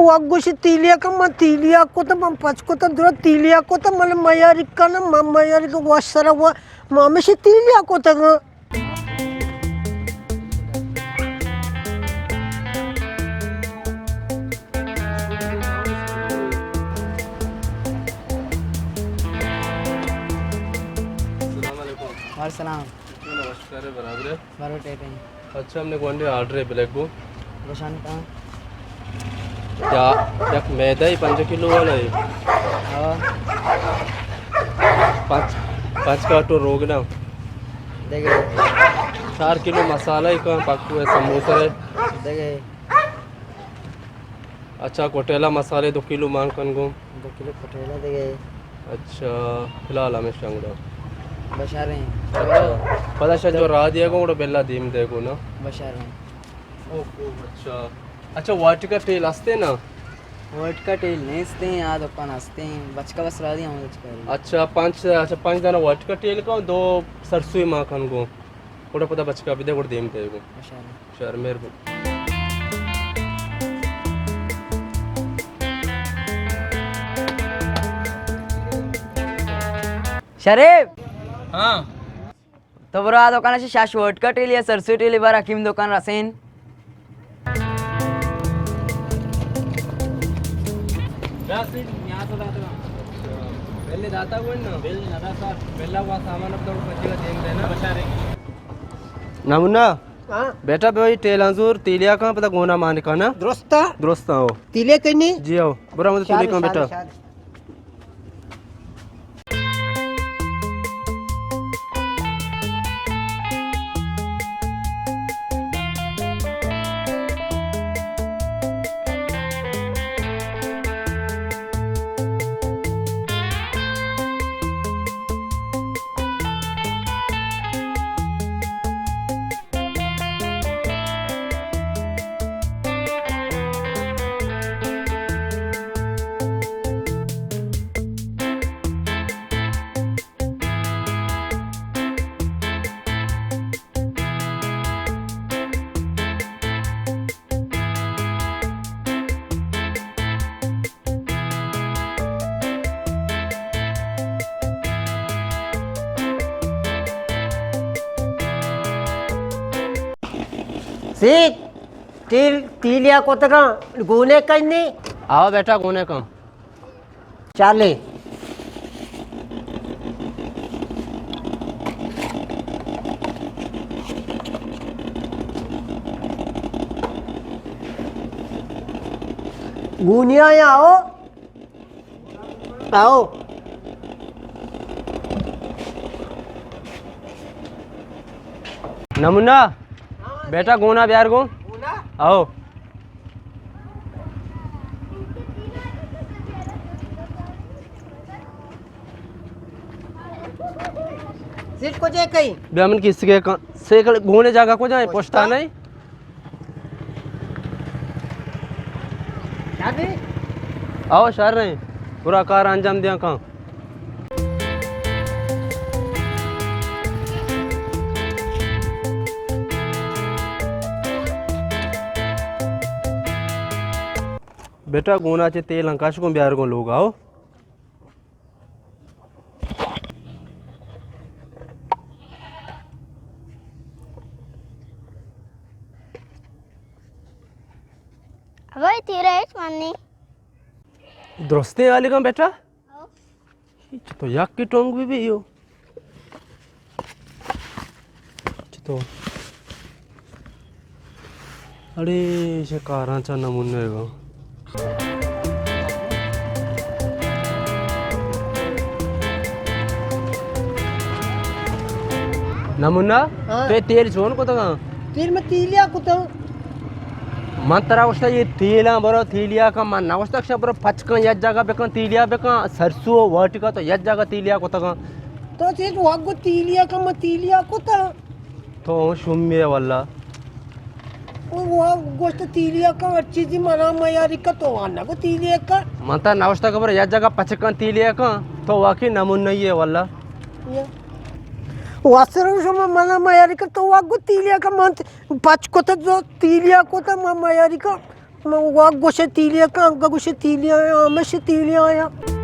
وا گوشی تیلیا کن، من تیلیا کت، من پچ کت، درا تیلیا کت، من میاری کن، من میاری کن، وش سرا وا، من ہمیشی تیلیا کتگاں۔ السلام علیکم۔ وعلیکم السلام۔ نمسکار، برابر ہے؟ برابر ہے۔ اچھا، ہم نے گونڈے آرڈر ہے بلیک گو۔ گوشان کا؟ یا یک میدہ ہی پنج کلو والا ہے۔ ہاں۔ پانچ، پانچ کاٹو روگنا۔ دیکھے۔ چار کلو مسالہ ہی کم پکو ہے، سموسہ ہے۔ دیکھے۔ اچھا، کوٹیلا مسالے دو کلو مان کن گوں۔ دو کلو کوٹیلا دگہ۔ اچھا، فی الحال ہمیش انگڑا۔ بشاریں۔ اچھا، پدا شا جو راہ دیا گوں، گڑا بلا دیم دے گوں نا۔ بشاریں۔ اوکے، اچھا۔ اچھا، واٹکا تیل ہستے نا؟ واٹکا تیل نیستیں، آ دکان ہستیں، بچکا بس راہ دیا ہم بچکا۔ اچھا، پانچ، اچھا، پانچ دانا واٹکا تیل کا، دو سرسوئی مان کن گوں۔ گڑا پدا بچکا بدے، گڑا دیم دے گوں۔ بشاریں۔ شر مہربان۔ شریف! ہاں۔ تو برو آ دکان شش ووڈکا ٹیلی یا سرسو ٹیلی بار حکیم دکان رسین۔ بل داتا گون نا؟ بل نہ داتا۔ بل وا سامان اب تو بچے کا دیم دینا۔ نمونہ؟ ہاں۔ بیٹا بھائی، ٹیلاں زور، تیلیا کن، پدا گونا مان کن۔ درستا؟ درستا ہو۔ تیلیا کنی؟ جی ہو۔ برا مدد تیلی کن بیٹا۔ سیت، تیل، تیلیا کتگاں، گونے کنی؟ آؤ بیٹا، گونے کن۔ چالے۔ گونیا یا آؤ۔ آؤ۔ نمونہ، بیٹا گونا بیار گوں۔ آؤ۔ سیٹ کجے کئی؟ بیا من کس کے کن-، سیکل گونے جاگا کجا ہے؟ پشتا؟ پشتا نہیں؟ آؤ شر رہے، پورا کار انجام دیا کن۔ بیٹا گونا چے تیل انکاش کو بیار کو لوگ آؤ۔ ابا، تیرا ہچ من نہیں۔ درستیں آلیگاں بیٹا؟ ہچ تو یک کی ٹونگ بھی بھی ہو۔ چتو؟ اڑے، ایشے کاراں چا نمونہ گا۔ نمونہ؟ ہاں۔ تو تیل چون کتگا؟ تیل میں تیلیا کتا۔ من ترا گوشتا یہ تیلاں برو، تیلیا کن، من نہ گوشتا کہ برو پچ کن، یک جاگہ بکن، تیلیا بکن، سرسو واٹکا تو یک جاگہ تیلیا کتگا۔ تو چیز واگو تیلیا کن، من تیلیا کتا۔ تو شومے واللہ۔ او وا گوشت تیلیا کن، ہر چیزی منا میاری کن، تو آن نگو تیلیا کن۔ من تا نہ گوشتا کہ برو یک جاگہ پچ کن تیلیا کن، تو واقعی نمونہ یے واللہ۔ واسرو شما منا میاری کن، تو واگو تیلیا کن، من پچ کت، جو تیلیا کت، من میاری کن۔ من وا گوش تیلیا کن، گوش تیلیا آیا، مش تیلیا آیا۔